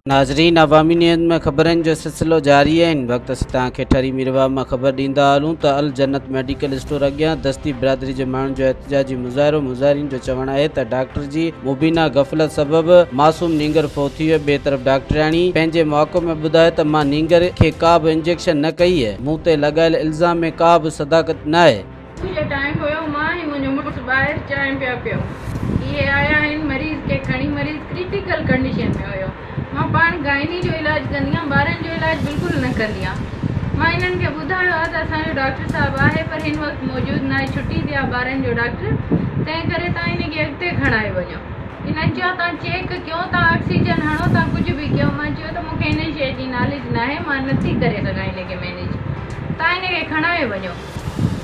ناظرين عوامي نيوز ۾ خبرن جو سلسلو جاري آهي هن وقت اسين توهان کي ٺري ميرواهه مان خبر ڏيندا هلون ته الجنت ميڊيڪل اسٽور اڳيان دستي برادري جي ماڻهن جو احتجاجي مظاهرو مظاهرين جو چوڻ آهي ته ڊاڪٽر جي مبينا غفلت سبب معصوم نينگر فوت ٿي ويو ٻئي طرف ڊاڪٽرياڻي پنهنجي موقف ۾ ٻڌايو ته مان نينگر کي ڪا به انجيڪشن نه ڪئي آهي مون تي لڳايل الزام ۾ ڪا به صداقت ناهي. جو ٽائيم هيو مان ۽ منهنجو مڙس ٻاهر چانهه پيا پيئون اهي آيا آهن مريض کي کڻي مريض ڪريٽيڪل ڪنڊيشن ۾ هيو مان پاڻ گائني جو علاج ڪندي آهيان ٻارن جو علاج بلڪل نه ڪندي آهيان مان انهن کي ٻڌايو آهي ته اسان جو ڊاڪٽر صاحب آهي پر هن وقت موجود ناهي ڇٽي تي آهي ٻارن جو ڊاڪٽر تنهن ڪري توهان هن کي اڳتي کڻائي وڃو انهن چيو توهان چيڪ ڪيو توهان آڪسيجن هڻو توهان ڪجهه به ڪيو مان چيو ته مون کي هن شيء جي ناليج ناهي مان نٿي ڪري سگهان هن کي مينيج توهان هن کي کڻائي وڃو.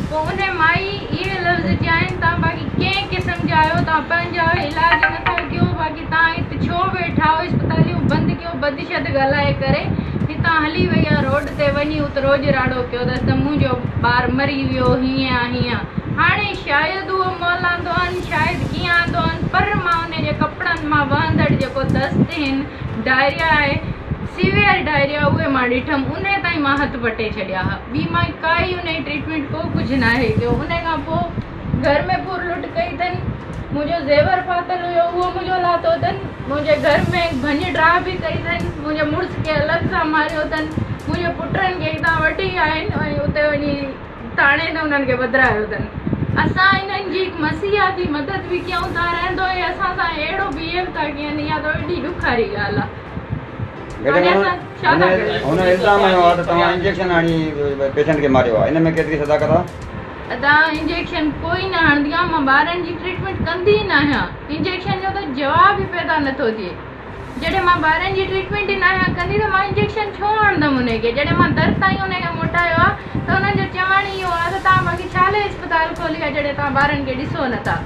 پوء انهيء مائي اهي لفظ چيائين، توهان باقي ڪنهن قسم جا آهيو، توهان پنهنجا علاج نٿا ڪيو، باقي توهان هت ڇو ويٺا آهيو، اسپتاليون بند ڪيو، بد شد ڳالهائي ڪري هتان هلي وئي آ، روڊ تي وڃي ات روڄ راڙو ڪيو اٿس ته منهنجو ٻار مري ويو، هيئن آ هيئن آ. هاڻي شايد اهو مئل آندو هن، شايد ڪيئن آندو هن، پر مان انهيء جي ڪپڙن مان وهندڙ جيڪو دست هن، ڊائريا آهي، سيويئر ڊائريا، اهي مان ڏٺم، انهيء تائين مان هٿ پٽي ڇڏيا ها. ٻي مان ڪائي انهي ٽريٽمينٽ ڪو ڪجهه ناهي ڪيو انهي کان پوء گهر ۾ ڦر لٽ ڪئي اٿن منهنجو زيور پاتل هيو اهو منهنجو لاٿو اٿن منهنجي گهر ۾ ڀڃ ڊاهه به ڪئي اٿن منهنجي مڙس کي الڳ سان ماريو اٿن منهنجي پٽن کي هتان وٺي آيا آهن ۽ اتي وڃي ٿاڻي تي انهن کي ٻڌرايو اٿن اسان انهن جي هڪ مسيحا ٿي مدد به ڪيون ٿا رهندو اهي اسان سان اهڙو بهيو ٿا ڪين اها ته وڏي ڏکاري ڳالهه آهي. ميڊم هن الزام هنيو آهي ته توهان انجيڪشن هڻي پيشنٽ کي ماريو آهي ان ۾ ڪيتري صداقت آهي؟ ادا انجيڪشن ڪوئي نه هڻندي آهيان مان ٻارن جي ٽريٽمينٽ ڪندي ئي ناهيان انجيڪشن جو ته جواب ئي پيدا نٿو ٿئي جڏهن مان ٻارن جي ٽريٽمينٽ ئي ناهيان ڪندي ته مان انجيڪشن ڇو هڻندم انهي کي جڏهن مان در تائين انهي کي موٽايو آهي ته انهن جو چوڻ اهو آهي ته توهان باقي ڇا لاء اسپتال کولي آهي جڏهن توهان ٻارن کي ڏسو نٿا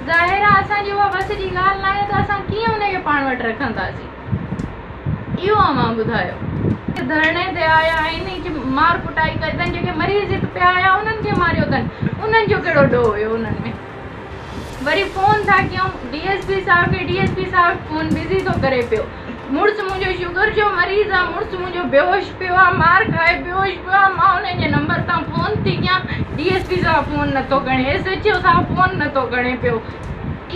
ظاهر آهي اسان جي اها وس جي ڳالهه ناهي ته اسان ڪيئن انهي کي پاڻ وٽ رکنداسين. اهو اوهان ٻڌايو. ڌرڻي تي آيا آهن ۽ مار ڪٽائي ڪئي اٿن جيڪي مريض هت پيا آيا انهن کي ماريو اٿن انهن جو ڪهڙو ڏوهه هيو انهن ۾ وري فون ٿا ڪيون ڊي ايس پي صاحب کي ڊي ايس پي صاحب فون بزي ٿو ڪري پيو مڙس منهنجو شگر جو مريض آ مڙس منهنجو بيهوش پيو آ مار کائي بيهوش پيو آ مان انهن جي نمبر تان فون ٿي ڪيان ڊي ايس پي صاحب فون نٿو کڻي ايس ايڇ او صاحب فون نٿو کڻي پيو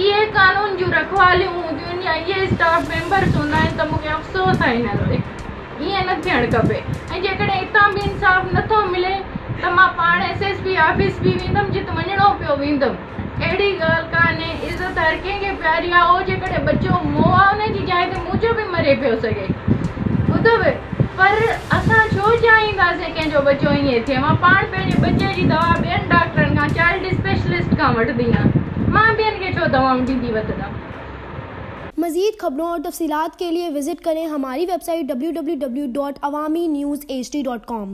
اهي قانون جون رکواليون هونديون آهن يا اهي اسٽاف ميمبرس هوندا آهن ته مون کي افسوس آهي انهن تي ائين نه ٿيڻ کپي ۽ جيڪڏهن اتان به انصاف نه ٿو ملي ته مان پاڻ ايس ايس پي آفيس به ويندم جت وڃڻو پيو ويندم اهڙي ڳالهه ڪانهي عزت هر ڪنهن کي پياري آهي اهو جيڪڏهن ٻچو مئو آهي ان جي جاء تي منهنجو به مري پيو سگهي ٻڌو پر اسان ڇو چاهينداسين ڪنهن جو ٻچو ائين ٿئي مان پاڻ پنهنجي ٻچي جي دوا ٻين ڊاڪٽرن کان چائلڊ اسپيشلسٽ کان وٺندي آهيان مان ٻين کي ڇو دوائون ڏيندي وتندم. मज़ीद खबरों और तफसीलात के लिए विज़िट करें हमारी वेबसाइट www.awamiNewsHD.com।